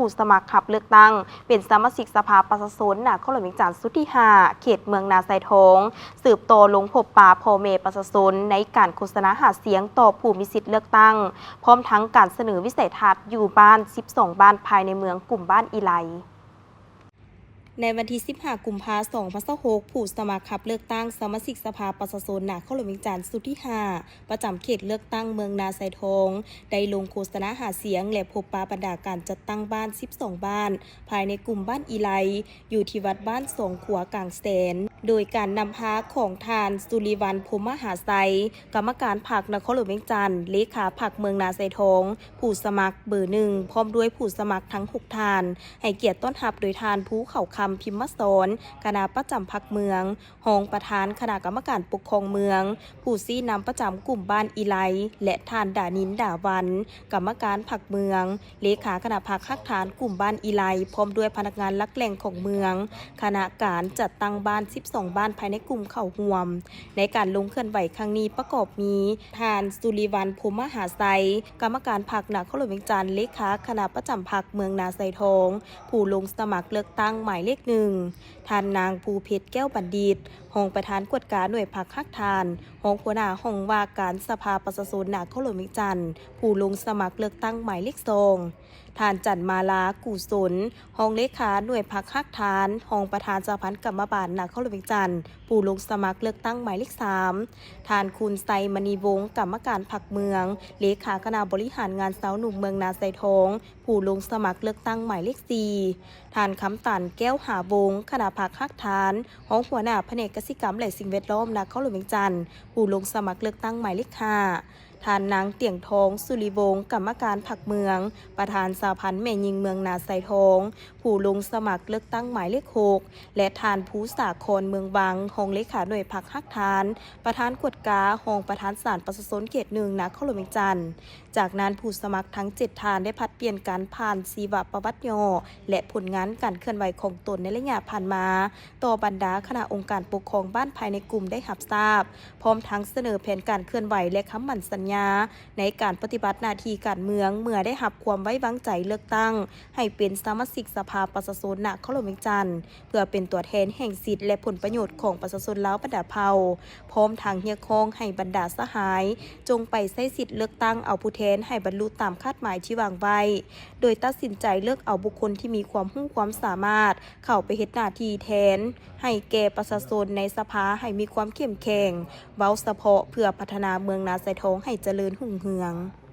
ຜູ້ສະໝັກຮັບເລືອກຕັ້ງເປັນສະມາຊິກສະພາປະຊາຊົນນະຄອນຫຼວງວຽງຈັນຊຸດທີຫ້າ ເຂດເມືອງນາຊາຍທອງ ສືບຕໍ່ລົງພົບປະພໍ່ແມ່ປະຊາຊົນໃນການໂຄສະນາຫາສຽງຕໍ່ຜູ້ມີສິດເລືອກຕັ້ງ, ພ້ອມທັງການສະເໜີວິໄສທັດຢູ່ບ້ານສິບສອງບ້ານພາຍໃນເມືອງກຸ່ມບ້ານອີໄລ. ໃນວັນທີສິບຫ້າ ກຸມພາ ສອງພັນຊາວຫົກ ຜູ້ສະໝັກຮັບເລືອກຕັ້ງສະມາຊິກສະພາປະຊາຊົນນະຄອນຫຼວງວຽງຈັນຊຸດທີຫ້າ ປະຈຳເຂດເລືອກຕັ້ງເມືອງນາຊາຍທອງ ໄດ້ລົງໂຄສະນາຫາສຽງ ແລະ ພົບປະບັນດາການຈັດຕັ້ງບ້ານສິບສອງບ້ານ ພາຍໃນກຸ່ມບ້ານອີໄລ ຢູ່ທີ່ວັດບ້ານສອງຂົວກາງແສນ ໂດຍການນຳພາຂອງທ່ານ ສຸລິວັນ ພົມມະຫາໄຊ ກຳມະການພັກນະຄອນຫຼວງວຽງຈັນ, ເລຂາພັກເມືອງນາຊາຍທອງ, ຜູ້ສະໝັກເບີໜຶ່ງ ພ້ອມດ້ວຍຜູ້ສະໝັກທັງຫົກທ່ານ ໃຫ້ກຽດຕ້ອນຮັບໂດຍທ່ານ ພູເຂົາຄຳ ພິມມະສອນ ຄະນະປະຈຳພັກເມືອງ, ຮອງປະທານຄະນະກຳມະການປົກຄອງເມືອງ, ຜູ້ຊີ້ນຳປະຈຳກຸ່ມບ້ານອີໄລ ແລະ ທ່ານ ດານິນ ດາວັນ ກຳມະການພັກເມືອງ, ເລຂາຄະນະພັກຮາກຖານກຸ່ມບ້ານອີໄລ ພ້ອມດ້ວຍພະນັກງານຫຼັກແຫຼ່ງຂອງເມືອງ, ຄະນະການຈັດຕັ້ງບ້ານສິບສອງບ້ານພາຍໃນກຸ່ມເຂົ້າຮ່ວມ. ໃນການລົງເຄື່ອນໄຫວຄັ້ງນີ້ປະກອບມີ ທ່ານ ສຸລິວັນ ພົມມະຫາໄຊ ກຳມະການພັກນະຄອນຫຼວງວຽງຈັນ, ເລຂາຄະນະປະຈຳພັກເມືອງນາຊາຍທອງ, ຜູ້ລົງສະໝັກເລືອກຕັ້ງໝາຍເລກໜຶ່ງ, ທ່ານນາງ ພູເພັດ ແກ້ວບັນດິດ ຮອງປະທານກວດກາໜ່ວຍພັກຮາກຖານ, ຮອງຫົວໜ້າຫ້ອງວ່າການສະພາປະຊາຊົນນະຄອນຫຼວງວຽງຈັນ, ຜູ້ລົງສະໝັກເລືອກຕັ້ງໝາຍເລກສອງ, ທ່ານ ຈັນມາລາ ກູສົນ ຮອງເລຂາໜ່ວຍພັກຮາກຖານ, ຮອງປະທານສະຫະພັນກຳມະບານນະຄອນຫຼວງວຽງຈັນ, ຜູ້ລົງສະໝັກເລືອກຕັ້ງໝາຍເລກສາມ, ທ່ານ ຄູນໄຊ ມະນີວົງ ກຳມະການພັກເມືອງ, ເລຂາຄະນະບໍລິຫານງານຊາວໜຸ່ມເມືອງນາຊາຍທອງ, ຜູ້ລົງສະໝັກເລືອກຕັ້ງໝາຍເລກສີ່, ທ່ານ ຄຳຕັນ ແກ້ວຫາວົງ ຄະນະພັກຮາກຖານ, ຮອງຫົວໜ້າພະແນກກະສິກຳ ແລະ ສິ່ງແວດລ້ອມນະຄອນຫຼວງວຽງຈັນ, ຜູ້ລົງສະໝັກເລືອກຕັ້ງໝາຍເລກຫ້າ, ທ່ານນາງ ຕຽງທອງ ສຸລິວົງ ກຳມະການພັກເມືອງ, ປະທານສະຫະພັນແມ່ຍິງເມືອງນາຊາຍທອງ, ຜູ້ລົງສະໝັກເລືອກຕັ້ງໝາຍເລກຫົກ ແລະ ທ່ານ ພູສາຄອນ ເມືອງວັງ ຮອງເລຂາໜ່ວຍພັກຮາກຖານ, ປະທານກວດກາ, ຮອງປະທານສານປະຊາຊົນເຂດໜຶ່ງນະຄອນຫຼວງວຽງຈັນ. ຈາກນັ້ນ, ຜູ້ສະໝັກທັງເຈັດທ່ານໄດ້ຜັດປ່ຽນກັນຜ່ານຊີວະປະຫວັດຫຍໍ້ ແລະ ຜົນງານການເຄື່ອນໄຫວຂອງຕົນໃນໄລຍະຜ່ານມາ ຕໍ່ບັນດາຄະນະອົງການປົກຄອງບ້ານພາຍໃນກຸ່ມໄດ້ຮັບຊາບ, ພ້ອມທັງສະເໜີແຜນການເຄື່ອນໄຫວ ແລະ ຄຳໝັ້ນສັນຍາໃນການປະຕິບັດໜ້າທີ່ການເມືອງ ເມື່ອໄດ້ຮັບຄວາມໄວ້ວາງໃຈເລືອກຕັ້ງໃຫ້ເປັນສະມາຊິກສະພາປະຊາຊົນນະຄອນຫຼວງວຽງຈັນ ເພື່ອເປັນຕົວແທນແຫ່ງສິດ ແລະ ຜົນປະໂຫຍດຂອງປະຊາຊົນລາວບັນດາເຜົ່າ, ພ້ອມທັງຮຽກຮ້ອງໃຫ້ບັນດາສະຫາຍຈົ່ງໄປໃຊ້ສິດເລືອກຕັ້ງເອົາຜູ້ແທນໃຫ້ບັນລຸຕາມຄາດໝາຍທີ່ວາງໄວ້, ໂດຍຕັດສິນໃຈເລືອກເອົາບຸກຄົນທີ່ມີຄວາມຮູ້ຄວາມສາມາດເຂົ້າໄປເຮັດໜ້າທີ່ແທນໃຫ້ແກ່ປະຊາຊົນໃນສະພາໃຫ້ມີຄວາມເຂັ້ມແຂງ, ເວົ້າສະເພາະເພື່ອພັດທະນາເມືອງນາຊາຍທອງໃຫ້ຈະເລີນຮຸ່ງເຮືອງ.